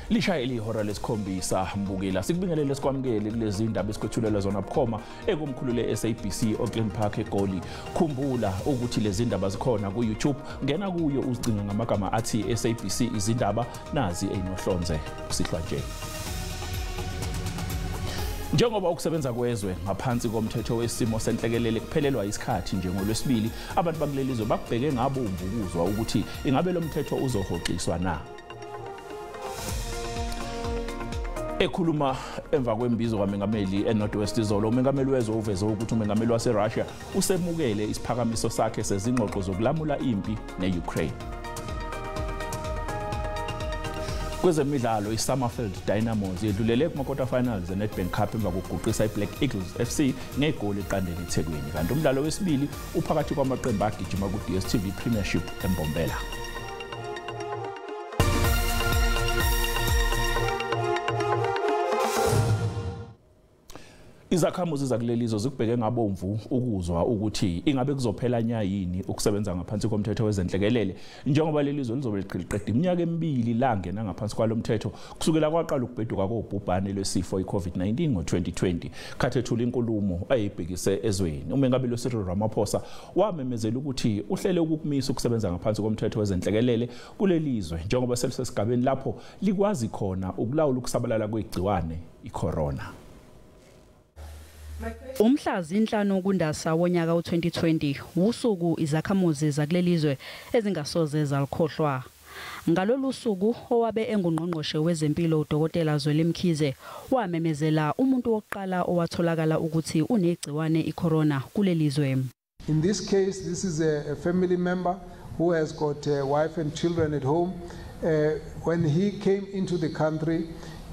Lishayele ihora lesikhombisa mbukela sikubingelele sikwamukele kulezi indaba esikwethulela zona bukhoma ekumkhulule SABC Auckland Park eGoli. Khumbula ukuthi lezi indaba zikhona ku YouTube, ngena kuyo uzicinge ngamagama athi SABC izindaba, nazi eyinohlonze kusihlwa nje. Njengoba ukusebenza kwezwe ngaphansi komthetho wesimo senhlekelele kuphelelwa isikhathi nje ngolwesibili, abantu bakuleli zwe bakubheke ngabomvu ukuzwa ukuthi ingabe lo mthetho uzohoxiswa na. Ekhuluma emva kwembizo kaMengameli eNorth West izolo, uMengameli wezwe uveze ukuthi uMengameli waseRussia usemukele isiphakamiso sakhe sezingxoxo zokulamula impi ne-Ukraine. Kwezemidlalo, iSummerfield Dynamos yedlulele kuma-quarter finals eNedbank Cup emva kokuguqisa iBlack Eagles FC ngegoli eqandeni eThekwini. Kanti umdlalo wesibili uphakathi kwamaqembu agijima ku-DStv Premiership eMbombela. Izakhamuzi zakuleli zwe zikubheke ngabomvu ukuzwa ukuthi ingabe kuzophela nya yini ukusebenza ngaphansi komthetho wezenhlekelele, njengoba leli zwe lizobe liqeda iminyaka emibili langena ngaphansi kwalo mthetho kusukela kwaqala ukubheduka kobhubhane lwesifo iCovid-19 ngo-2020. Khathi ethula inkulumo ayibhekise ezweni, uMengameli Cyril Ramaphosa wamemezela ukuthi uhlele ukukumisa ukusebenza ngaphansi komthetho wezenhlekelele kuleli zwe, njengoba selisesigabeni lapho likwazi khona ukulawula ukusabalala kwegciwane iCorona. Umhla zinhlanu kuNdasa wonyaka u-2020 usuku izakhamuzi zakulelizwe ezingasoze zalikhohlwa. Ngalolu suku owabe engungqongqoshe wezempilo uDokotela Zweli Mkhize wamemezela umuntu wokuqala owatholakala ukuthi unegciwane iCorona kulelizwe. In this case, this is a family member who has got a wife and children at home. When he came into the country,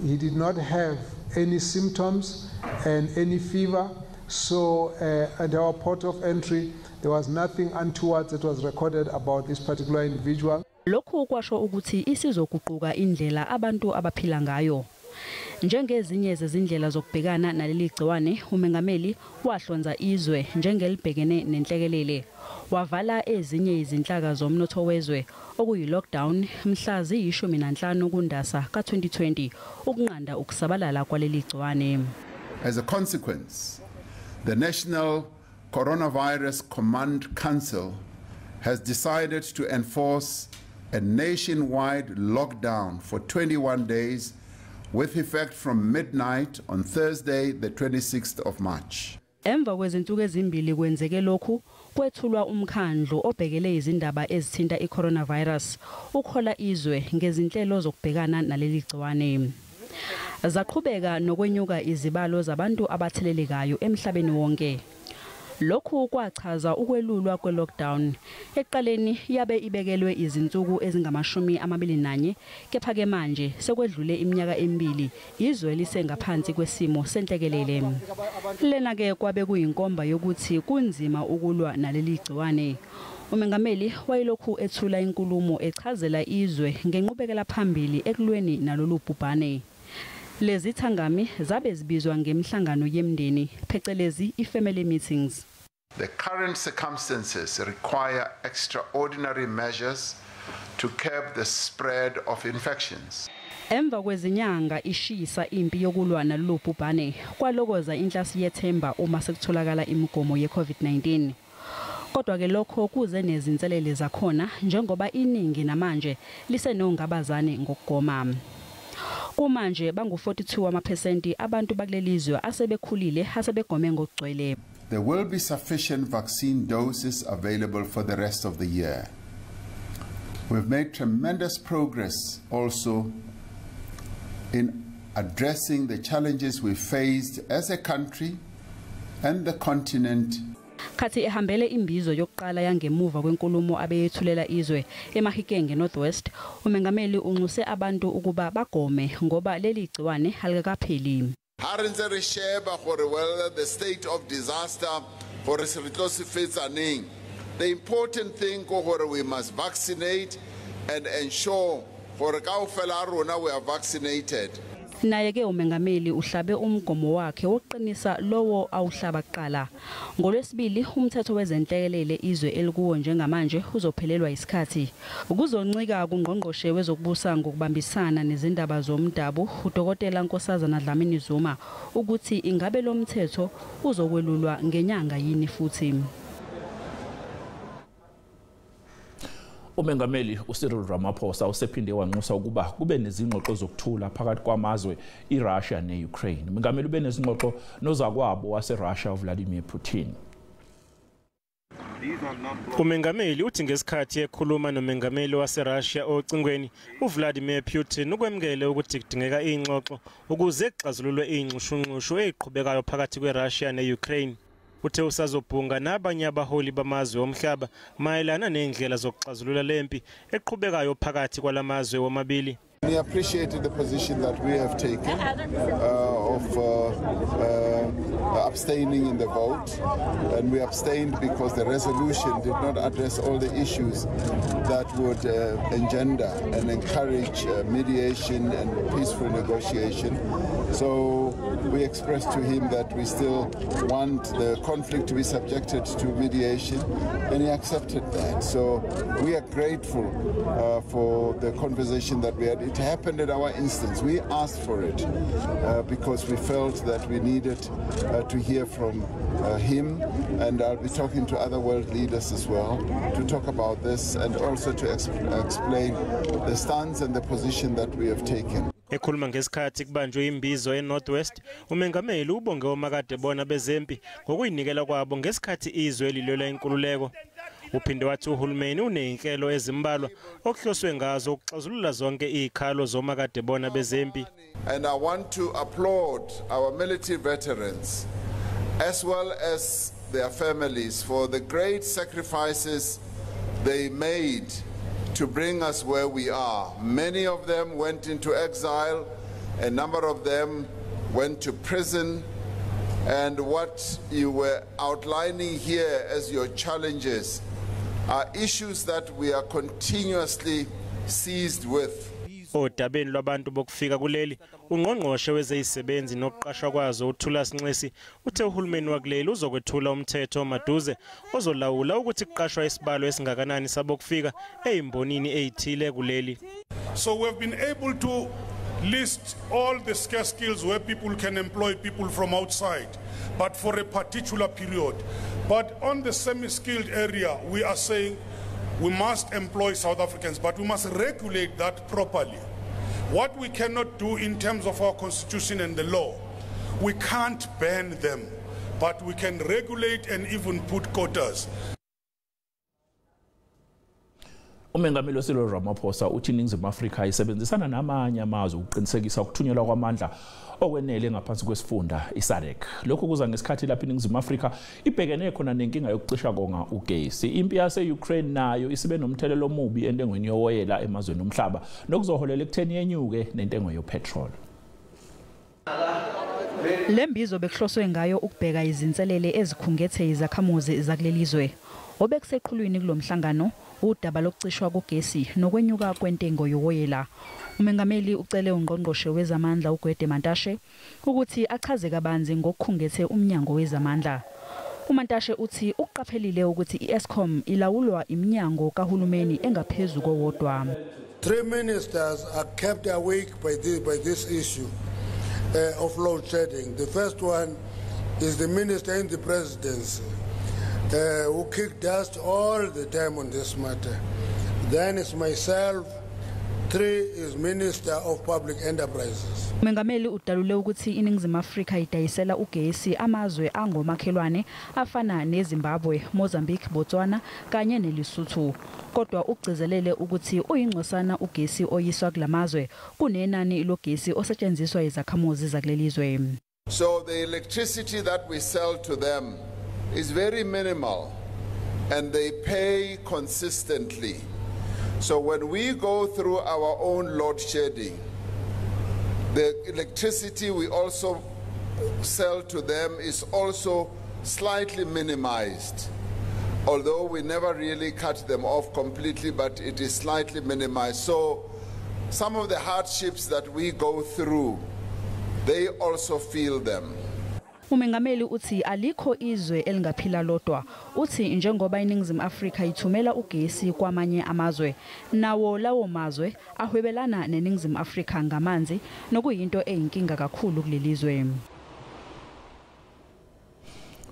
he did not have any symptoms and any fever. So at our port of entry, there was nothing untoward that was recorded about this particular individual. Lokhu kwasho ukuthi isizoguquka indlela abantu abaphila ngayo. Njengezinye zezindlela zokubhekana naleli gciwane, uMengameli wahlonza izwe njengelibhekene nenhlekelele. Wavala ezinye izinhlaka zomnotho wezwe okuyi-lockdown mhla ziyi-15 kuNdasa ka-2020 ukunqanda ukusabalala kwaleli gciwane. As a consequence, the National Coronavirus Command Council has decided to enforce a nationwide lockdown for 21 days with effect from midnight on Thursday, the 26th of March. Emva kwezinsuku ezimbili kwenzeke lokhu, kwethulwa umkhandlu obhekele izindaba ezithinta i-coronavirus ukhola izwe ngezinhlelo zokubhekana naleli gciwane. Zaqhubeka nokwenyuka izibalo zabantu abathelelekayo emhlabeni wonke. Lokhu kwachaza ukwelulwa kwe-lockdown. Ekuqaleni yabe ibekelwe izinsuku ezingama-21, kepha ke manje sekwedlule iminyaka emibili izwe lisengaphansi kwesimo senhlekelele. Lena ke kwabe kuyinkomba yokuthi kunzima ukulwa naleli gciwane. Umengameli wayelokhu ethula inkulumo echazela izwe ngenqubekela phambili ekulweni nalolu bhubhane. Lezi thangami zabe zibizwa ngemhlangano yemndeni, phecelezi i-family meetings. The current circumstances require extraordinary measures to curb the spread of infections. Emva kwezinyanga ishisa impi yokulwa nalolu bhubhane, kwalokoza inhlasi yethemba uma sekutholakala imigomo ye-COVID-19. Kodwa ke lokho kuze nezinselele zakhona, njengoba iningi namanje lisenongabazane ngokugoma. Kumanje bangu-42% abantu bakulelizwe asebekhulile asebegome ngokugcwele. There will be sufficient vaccine doses available for the rest of the year. We've made tremendous progress also in addressing the challenges we faced as a country and the continent. Khathi ehambele imbizo yokuqala yangemuva kwenkulumo abeyethulela izwe eMahikeng North West, uMengameli unxuse abantu ukuba bagome ngoba leli gciwane alikakapheli. Ha re ntse re sheba gore whether the state of disaster gore se re tlo se fetsa neng. The important thing ke gore we must vaccinate and ensure gore kaofela rona we are vaccinated. Naye ke umengameli uhlabe umgomo wakhe wokuqinisa lowo awuhlaba kuqala. Ngolwesibili umthetho wezenhlekelele izwe elikuwo njengamanje uzophelelwa isikhathi. Kuzoncika kungqongqoshe wezokubusa ngokubambisana nezindaba zomdabu uDokotela Nkosazana Dlamini Zuma ukuthi ingabe lo mthetho uzokwelulwa ngenyanga yini futhi. Umengameli uCyril Ramaphosa usephinde wanxusa ukuba kube nezingxoxo zokuthula phakathi kwamazwe iRussia neUkraine. Umengameli ube nezingxoxo nozakwabo waseRussia uVladimir Putin. Umengameli uthi ngesikhathi ekhuluma nomengameli waseRussia ocingweni uVladimir Putin ukwemukele ukuthi kudingeka ingxoxo ukuze kuxazululwe inxushunxushu eziqhubekayo phakathi kweRussia neUkraine. Uthe usazobhunga nabanye abaholi bamazwe omhlaba mayelana nendlela zokuxazulula lempi eqhubekayo phakathi kwalamazwe womabili. We appreciated the position that we have taken of abstaining in the vote, and we abstained because the resolution did not address all the issues that would engender and encourage mediation and peaceful negotiation. So we expressed to him that we still want the conflict to be subjected to mediation, and he accepted that. So we are grateful for the conversation that we had. It happened at our instance. We asked for it because we felt that we needed to hear from him, and I'll be talking to other world leaders as well to talk about this and also to explain the stance and the position that we have taken. Ekhuluma ngesikhathi kubanjwe imbizo eNorthwest, umengameli ubonge omakade bona bezempi ngokuyinikela kwabo ngesikhathi izwe lilwela inkululeko. Uphinde wathi uhulumeni uneyinhlelo ezimbalwa okuhloswe ngazo ukuxazulula zonke izikhalo zomakade bona bezempi. And I want to applaud our military veterans as well as their families for the great sacrifices they made to bring us where we are. Many of them went into exile, a number of them went to prison, and what you were outlining here as your challenges are issues that we are continuously seized with. Odabeni lwabantu bokufika kuleli, ungqongqoshe wezezisebenzi nokuqashwa kwazo uThulas Nxesi uthe uhulumeni wakuleli uzokwethula umthetho maduze ozolawula ukuthi kuqashwa isibalo esingakanani sabokufika ezimbonini ezithile kuleli. So we have been able to list all the scarce skills where people can employ people from outside, but for a particular period. But on the semi-skilled area, we are saying we must employ South Africans, but we must regulate that properly. What we cannot do in terms of our constitution and the law, we can't ban them, but we can regulate and even put quotas. Umengameli Cyril Ramaphosa uthi iNingizimu Afrika isebenzisana namanye amazwe ukuqinisekisa ukuthunyelwa kwamandla okwenele ngaphansi kwesifunda iSADC. Lokhu kuza ngesikhathi lapho iNingizimu Afrika ibhekene khona nenkinga yokucisha konga ugesi. Impi yase-Ukraine nayo isibe nomthelelo omubi entengweni yowoyela emazweni omhlaba nokuzoholela ekutheni yenyuke nentengo yopetrol. Lembizo bekuhloswe ngayo ukubheka izinselele ezikhungethe izakhamuzi zakulelizwe. Obekuseqhulwini kulomhlangano udaba lokucishwa kogesi nokwenyuka kwentengo yowoyela. Umengameli ucele ungqongqoshe wezamandla uGwede Mantashe ukuthi achaze kabanzi ngokukhungethe umnyango wezamandla. UMantashe uthi uqaphelile ukuthi iEskom ilawulwa iminyango kahulumeni engaphezulu kowodwa. 3 ministers are kept awake by this issue of load shedding. The first one is the minister in the presidency, who kicked dust all the time on this matter. Then it's myself. 3 is Minister of Public Enterprises. Umengameli udalule ukuthi iNingizimu Afrika idayisela ugesi amazwe angomakhelwane afana neZimbabwe, Mozambique, Botswana kanye neLesotho. Kodwa ugcizelele ukuthi uyingcosana ugesi oyiswa kulamazwe kunenani logesi osetshenziswa izakhamuzi zakulelizwe. So the electricity that we sell to them is very minimal and they pay consistently. So when we go through our own load shedding, the electricity we also sell to them is also slightly minimized. Although we never really cut them off completely, but it is slightly minimized. So some of the hardships that we go through They also feel them. Umengameli uthi alikho izwe elingaphila lodwa. Uthi njengoba iNingizimu Afrika ithumela ugesi kwamanye amazwe, nawo lawo mazwe ahwebelana neNingizimu Afrika ngamanzi, nokuyinto eyinkinga kakhulu kulelizwe.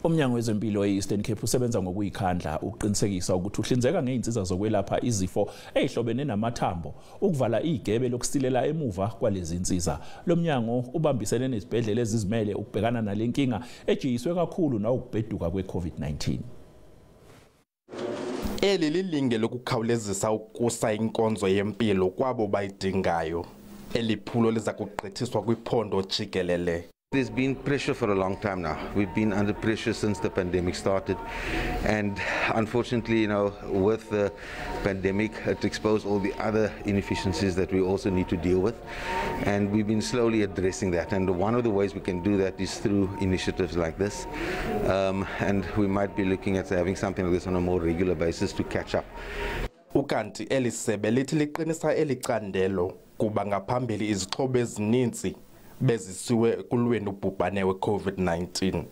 Umnyango wezempilo e-Eastern Cape usebenza ngokuyikhandla ukuqinisekisa ukuthi uhlinzeka ngey'nsiza zokwelapha izifo ey'hlobene namathambo, ukuvala igebe lokusilela emuva kwalezi nsiza. Lo mnyango ubambisene nezibhedlela ezizimele ukubhekana nale nkinga ejiyiswe kakhulu nawukubheduka kwe-COVID-19. Eli lilinge lokukhawulezisa ukusa inkonzo yempilo kwabo bayidingayo. Eliphulo liza kugqithiswa kwiphondo jikelele. There's been pressure for a long time now. We've been under pressure since the pandemic started, and unfortunately, you know, with the pandemic, it exposed all the other inefficiencies that we also need to deal with, and we've been slowly addressing that. And one of the ways we can do that is through initiatives like this, and we might be looking at having something like this on a more regular basis to catch up. Ukanti elisebe lithi liqinisa elicandelo kuba ngaphambili izixhobo ezininzi bezisiwe kulweni ubhubhane we-COVID-19.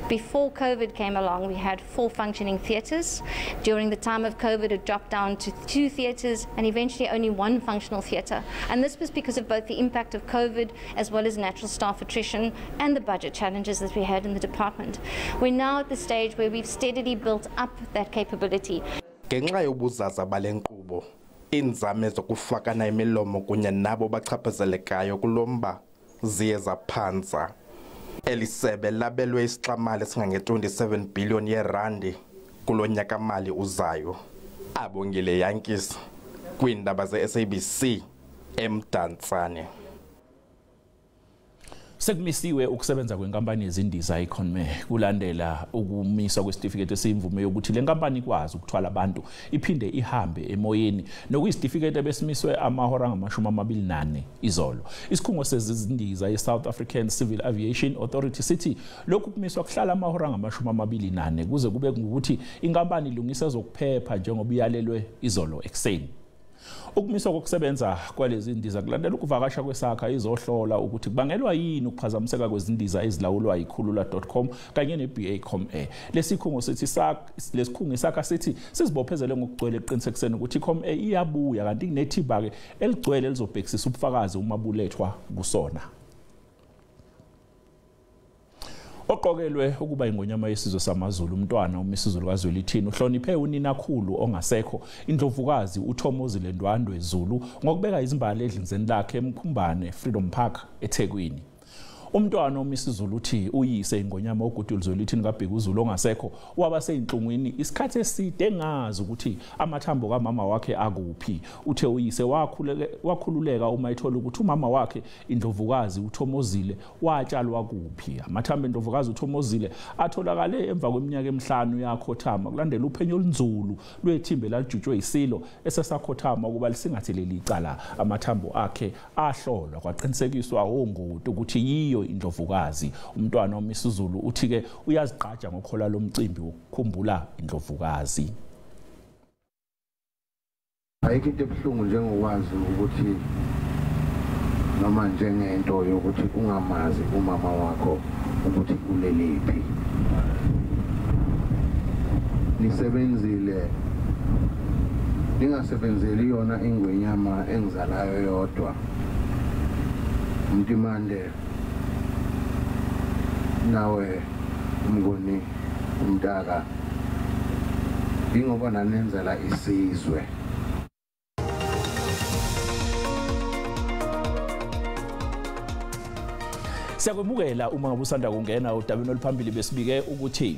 Before COVID came along, we had 4 functioning theatres. During the time of COVID, it dropped down to 2 theatres and eventually only 1 functional theatre. And this was because of both the impact of COVID as well as natural staff attrition and the budget challenges that we had in the department. We're now at the stage where we've steadily built up that capability. Ngenxa yobuzaza bale nkqubo, iinzame zokufakana imilomo kunye nabo bachaphazelekayo kulomba ziye zaphanza. Elisebe labelwe isixamali esingange-27 billion yerandi kulo nyakamali uzayo. Abongile Yankees kwiindaba ze-SABC eMdantsane. Sekumisiwe ukusebenza kwenkampani yezindiza iComair kulandela ukumiswa kwesitifiketi esiyimvume yokuthi le nkampani ikwazi ukuthwala abantu iphinde ihambe emoyeni, nokuyisitifiketi ebesimiswe amahora angama-24 izolo. Isikhungo sezindiza i-South African Civil Aviation Authority sithi lokhu kumiswa kuhlala amahora angama-24 kuze kube ngukuthi inkampani ilungise ezokuphepha njengoba iyalelwe izolo ekuseni. Ukumiswa kokusebenza kwalezi ndiza kulandela ukuvakasha kwesakha izohlola ukuthi kubangelwa yini ukuphazamiseka kwezindiza ezilawulwa yikhulula.com kanye ne-BA Comair. Lesikhungo sithi lesikhungo isakha sithi sizibophezele ngokugcwele eqinisekiseni ukuthi iComair iyabuya kanti kunethimba ke eligcwele elizobhekisisa ubufakazi uma bulethwa kusona. Oqokelwe ukuba ingonyama yesizwe samaZulu umntwana uMisuzulu kaZwelithini uhloniphe uninakhulu ongasekho indlovukazi uThomozile Ndwandwe Zulu ngokubeka izimbali edlinzeni lakhe eMkhumbane Freedom Park eThekwini. Umntwana uMisuzulu uthi uyise ingonyama uGudulu Zwelithini kaBhekuzulu ongasekho waba seyinhlungwini isikhathi eside engazi ukuthi amathambo kamama wakhe akuphi. Uthe uyise wakhululeka uma ethola ukuthi umama wakhe indlovukazi uThomozile watshalwa kuphi. Amathambo endlovukazi uThomozile atholakale emva kweminyaka emihlanu yakhothama kulandela uphenyo olunzulu lwethimba elijutshwe isilo esesakhothama ukuba lisingatheleli icala. Amathambo akhe ahlolwa kwaqinisekiswa ongoti ukuthi yiyo indlovukazi. Umntwana uMisuzulu uthi ke uyazigqaja ngokhola lomcimbi wokukhumbula indlovukazi. Ayikho into ebuhlungu njengokwazi ukuthi noma njengento yokuthi ungamazi umama wakho ukuthi uleliphi. Nisebenzile, ningasebenzeli yona ingwenyama engizalayo yodwa. Mntimande nawe umngoni umntaka ingoba nanenzela isizwe. Siyakwemukela uma ngabe usanda kungena udabeni oluphambili besibike ukuthi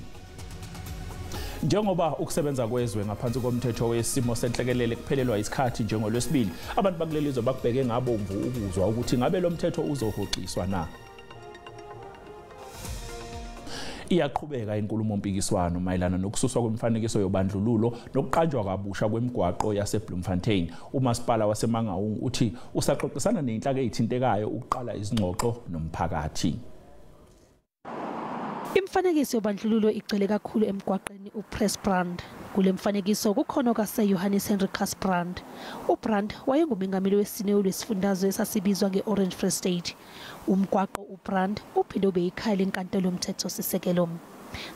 njengoba ukusebenza kwezwe ngaphansi komthetho wesimo senhlekelele kuphelelwa isikhathi njengolwesibili, abantu bakuleli zwe bakubheke ngabomvu ukuzwa ukuthi ngabe lo mthetho uzohoxiswa na. Iyaqhubeka inkulumo mpikiswano mayelana nokususwa kwemifanekiso yobandlululo nokuqanjwa kabusha kwemigwaqo yaseBloemfontein. Umasipala waseMangaung uthi usaxoxisana nenhlaka ezithintekayo ukuqala izingxoxo nomphakathi. Imfanekiso yobandlululo igcwele kakhulu emgwaqeni uPress Brand. Kule mfanekiso kukhona kase Johannes Henricus Brand. UBrand wayengumengameli wesine lwesifundazwe esasibizwa ngeOrange Free State. Umgwaqo uBrand uphinde ube yikhaya lenkantolo yomthethosisekelo.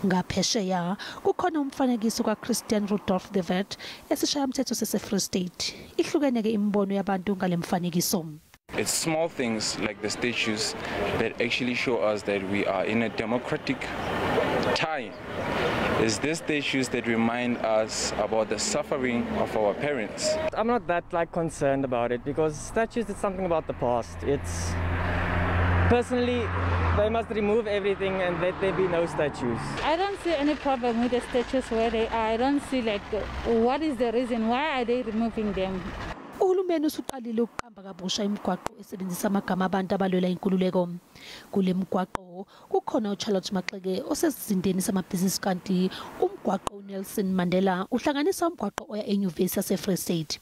Ngaphesheya kukhona umfanekiso kaChristian Rudolph de Wet esishayamthetho sase-Free State. Ihlukene-ke imibono yabantu ngale mfanekiso. It's small things like the statues that actually show us that we are in a democratic time. It's these statues that remind us about the suffering of our parents. I'm not that concerned about it because statues is something about the past. It's personally, they must remove everything and let there be no statues. I don't see any problem with the statues where they are. I don't see what is the reason, why are they removing them? Uhulumeni usuqalile ukuqamba kabusha imigwaqo esebenzisa amagama abantu abalwela inkululeko. Kule migwaqo kukhona uCharlotte Maxeke osesizindeni samabhizinisi, kanti umgwaqo uNelson Mandela uhlanganisa umgwaqo oya eNyuvesi yase-Free State.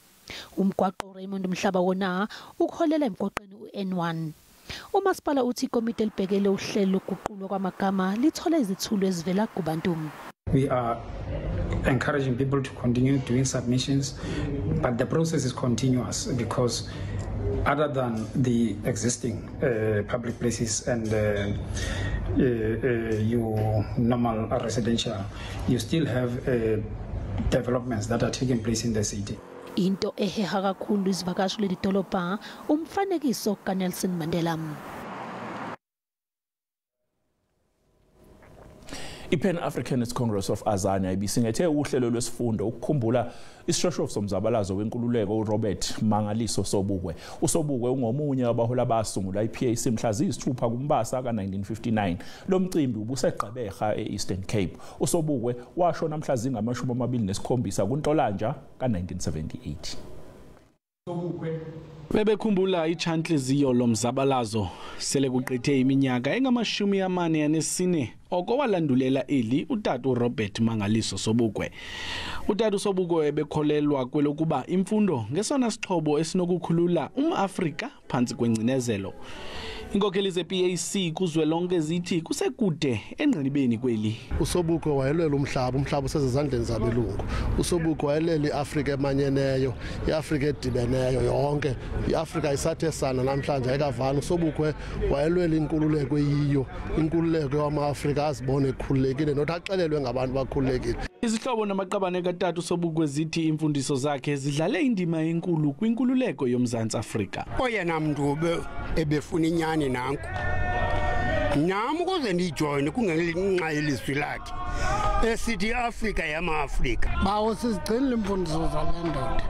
Umgwaqo uRaymond Mhlaba wona ukholela emgwaqeni u-N1. Umasipala uthi ikomiti elibhekele uhlelo lokuguqulwa kwamagama lithole izithulo ezivela kubantu. We are encouraging people to continue doing submissions, but the process is continuous because other than the existing public places and your normal residential, you still have developments that are taking place in the city. Into eheha kakhulu izivakashi leli dolobha umfanekiso kaNelson Mandela. I-Pan Africanist Congress of Azania ibisingethe uhlelo lwesifundo ukukhumbula isishoshovu somzabalazo wenkululeko uRobert Mangaliso Sobukwe. USobukwe ungomunye wabahola abasungula i-PAC mhla ziyisithupha kuMbasa ka-1959. Lo mcimbi ubuseGqeberha e-Eastern Cape. USobukwe washona mhla zingama-27 kuNtolanja ka-1978. Bebekhumbula itshanhliziyo lomzabalazo sele kuqithe iminyaka engama-44 okowalandulela eli utata uRobert Mangaliso Sobukwe. Utata uSobukwe bekholelwa kwelokuba imfundo ngesona sixhobo esinokukhulula umAfrika phantsi kwengcinezelo. Inkokheli ze-PAC kuzwelonke zithi kusekude engqinibeni kweli. USobukwe wayelwela umhlaba, umhlaba usezandleni zabelungu. USobukwe wayelwela iAfrika emanyeneyo, iAfrika edibeneyo yonke. iAfrika isathe sana namhlanje ayikavani. USobukwe wayelwela inkululeko eyiyo, inkululeko yamaAfrika azibone ekhululekile nothi axelelwe ngabantu bakhululekile. Izihlobo namaqabane katata uSobukwe zithi imfundiso zakhe zidlale indima enkulu kwinkululeko yoMzantsi Afrika. Oyena mntu ebefuna inyani nanku. Nam ukuze ndiyijoyine kungenxa yelizwi lakhe esithi iAfrika yamaAfrika. Bawo sizigcinile imfundiso zale ndoda.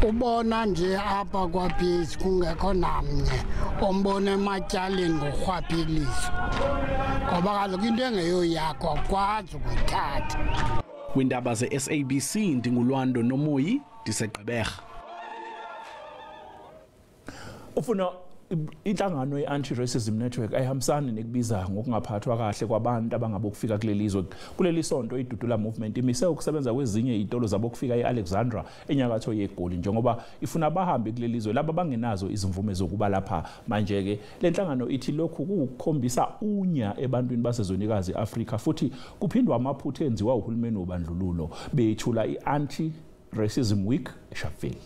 Ubona nje apha kwaPAC kungekho namnye ombona ematyaleni ngorhwaphilizo, ngoba kaloku into engeyoyakho akwazi ukuyithatha. Kwindaba ze-SABC ndinguLwando Nomoyi ndiseGqeberha. Ufuna inhlangano ye-Anti-Racism Network ayihambisani nekubiza ngokungaphathwa kahle kwabantu abangabokufika kuleli zwe. Kuleli sonto iDudula Movement imise ukusebenza kwezinye izitolo zabokufika e-Alexandra enyakatho yeGoli njengoba ifuna bahambe kuleli zwe laba bangenazo izimvume zokuba lapha. Manje-ke le nhlangano ithi lokhu kuwukukhombisa unya ebantwini basezwenikazi i-Afrika futhi kuphindwa amaphutha enziwa uhulumeni wobandlululo. Beyethula i-Anti-Racism Week eSharpeville.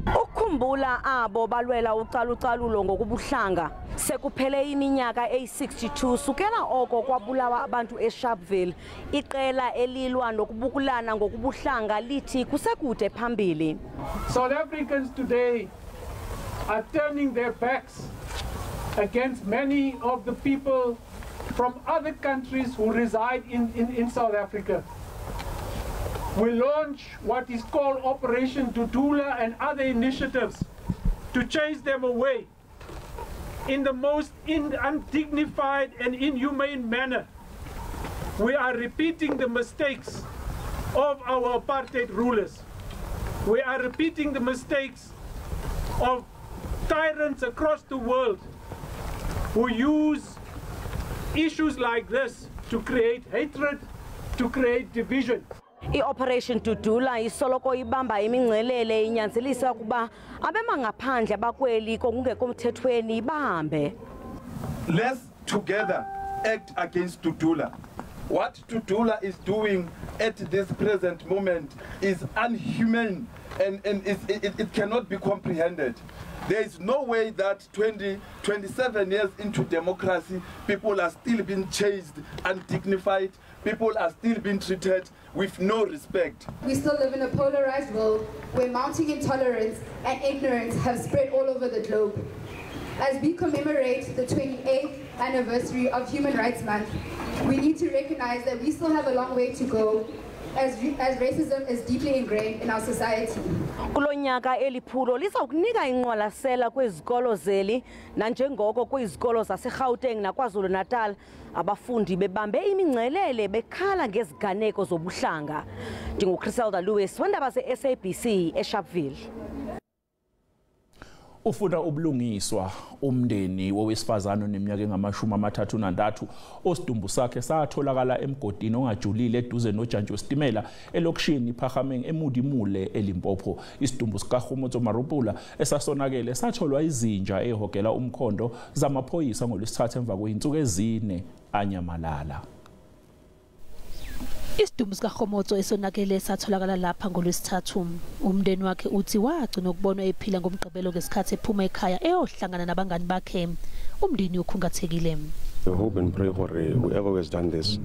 Ukukhumbula abo balwela ucalucalulo ngokubuhlanga sekuphele iminyaka eyi-62 sukela oko kwabulawa abantu eSharpeville. Iqela elilwa nokubukulana ngokubuhlanga lithi kusekude phambili. South Africans today are turning their backs against many of the people from other countries who reside in South Africa. We launch what is called Operation Dudula and other initiatives to chase them away in the most undignified and inhumane manner. We are repeating the mistakes of our apartheid rulers. We are repeating the mistakes of tyrants across the world who use issues like this to create hatred, to create division. I-Operation Dudula isoloko ibamba imingcelele inyanzelisa ukuba abema ngaphandle abakweli kongekho mthethweni bahambe. Let's together act against Dudula. What Dudula is doing at this present moment is unhuman and it cannot be comprehended. There is no way that 27 years into democracy, people are still being chased, undignified, people are still being treated with no respect. We still live in a polarized world where mounting intolerance and ignorance have spread all over the globe. As we commemorate the 28th anniversary of Human Rights Month, we need to recognize that we still have a long way to go as racism is deeply ingrained in our society. Kulo nyaka eliphulo lizawukunika inqwalasela kwizikolo zeli nanjengoko kwizikolo zaseGauteng naKwaZulu Natal abafundi bebambe imingcelele bekhala ngeziganeko zobuhlanga. NdinguChriselda Lewis wendaba ze-SABC eSharpeville. Ufuna ubulungiswa umndeni wowesifazane oneminyaka engama-33 osidumbu sakhe satholakala emgodini ongajulile eduze nojantshi wesitimela elokishini iPhakameng eMudimule eLimpopo. Isidumbu sikaKgomotso Marupula esasonakele satholwa izinja ehogela umkhondo zamaphoyisa ngolwesithathu emva kwey'nsuku ezine anyamalala. Isidumbu sikaKgomotso esonakele satholakala lapha ngolwesithathu. Umndeni wakhe uthi wagcina ukubonwa ephila ngomgqibelo ngesikhathi ephuma ekhaya eyohlangana nabangani bakhe. Umndeni ukhungathekile. I hope and pray for whoever has done this,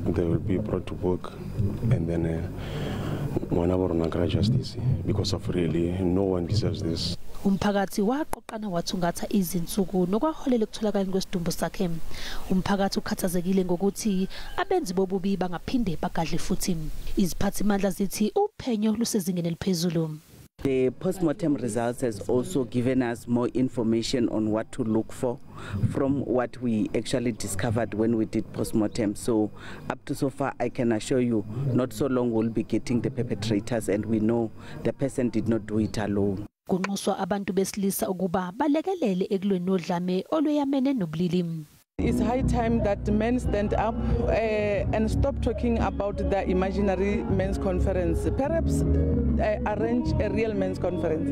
they will be brought to book, and then justice, because of really no one deserves this. Umphakathi waqoqana wathungatha izinsuku nokwaholela ekutholakala kwesidumbu sakhe. Umphakathi ukhathazekile ngokuthi abenzi bobubi bangaphinde bagadle futhi. Iziphathimandla zithi uphenyo lusezingeni eliphezulu. The postmortem results has also given us more information on what to look for from what we actually discovered when we did postmortem. So up to so far, I can assure you, not so long we'll be getting the perpetrators, and we know the person did not do it alone. Kunxuswa abantu besilisa ukuba balekelele ekulweni nodlame olweyamene nobulili. It's high time that men stand up and stop talking about the imaginary men's conference. Perhaps arrange a real men's conference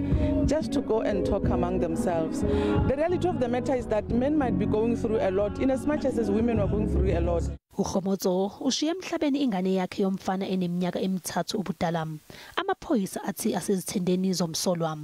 just to go and talk among themselves. The reality of the matter is that men might be going through a lot, in as much as women are going through a lot. uKgomotso ushiye emhlabeni ingane yakhe yomfana eneminyaka emithathu ubudala. Amaphoyisa athi asezithendeni zomsolwa.